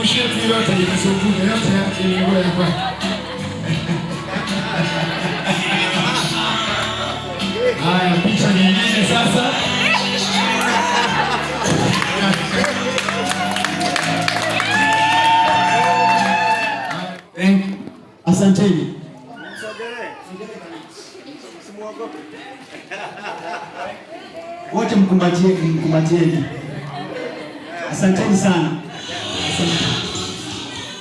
Zungushie tu yote, imezunguka yote, ilikuwa ya kwake. Haya, picha nyingine sasa. Thank you. Asanteni. Wote mkumbatieni, mkumbatieni. Asanteni sana. Asante.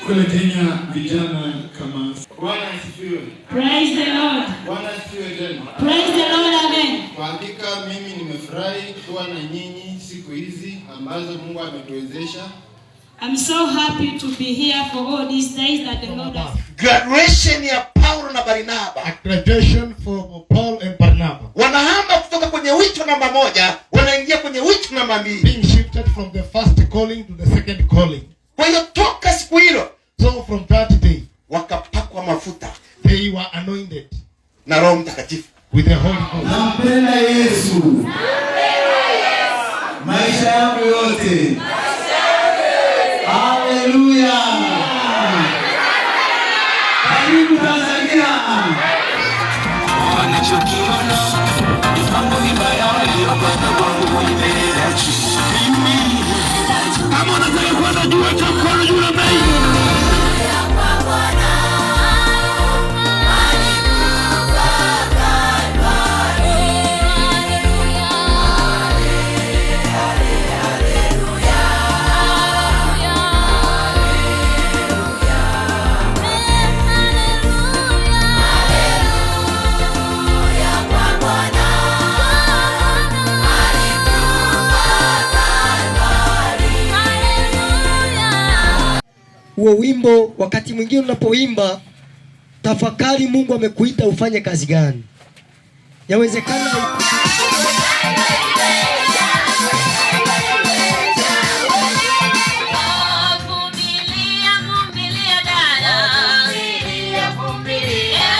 Kule Kenya vijana kama Bwana asifiwe. Praise the Lord. Bwana asifiwe tena. Praise the Lord again. Kwa hakika mimi nimefurahi kuwa na nyinyi siku hizi ambazo Mungu ametuwezesha. I'm so happy to be here for all these days that the Lord has Graduation ya Paulo na Barnaba. A graduation for Paul and Barnabas. Wanahama kutoka kwenye wito namba 1 wanaingia kwenye wito namba 2. Being shifted from the first calling to the second calling. Kwa hiyo toka siku hilo, So from that day, wakapakwa mafuta they were anointed na Roho Mtakatifu. with the Holy Ghost. Nampenda Yesu. Maisha yangu yote. Haleluya. Karibu Tanzania. Wanachokiona mipango mibaya waliyopanga kwangu imeenda chini. Mimi kama unataka kwenda juu, weka mkono juu namna hii. Huo wimbo wakati mwingine unapoimba, tafakari Mungu amekuita ufanye kazi gani. Yawezekana Vumilia, vumilia dada. Vumilia, vumilia.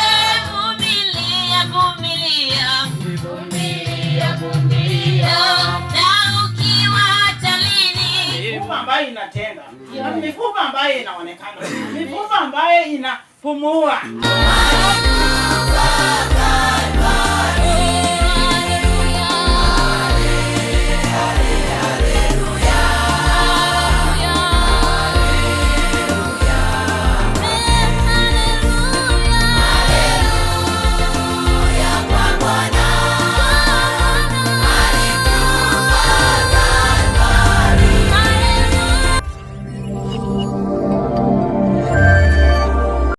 Vumilia. Na ukiwa hatarini. Mifupa ambayo inatenda, mifupa ambayo inaonekana, mifupa ambayo inapumua. Haleluya.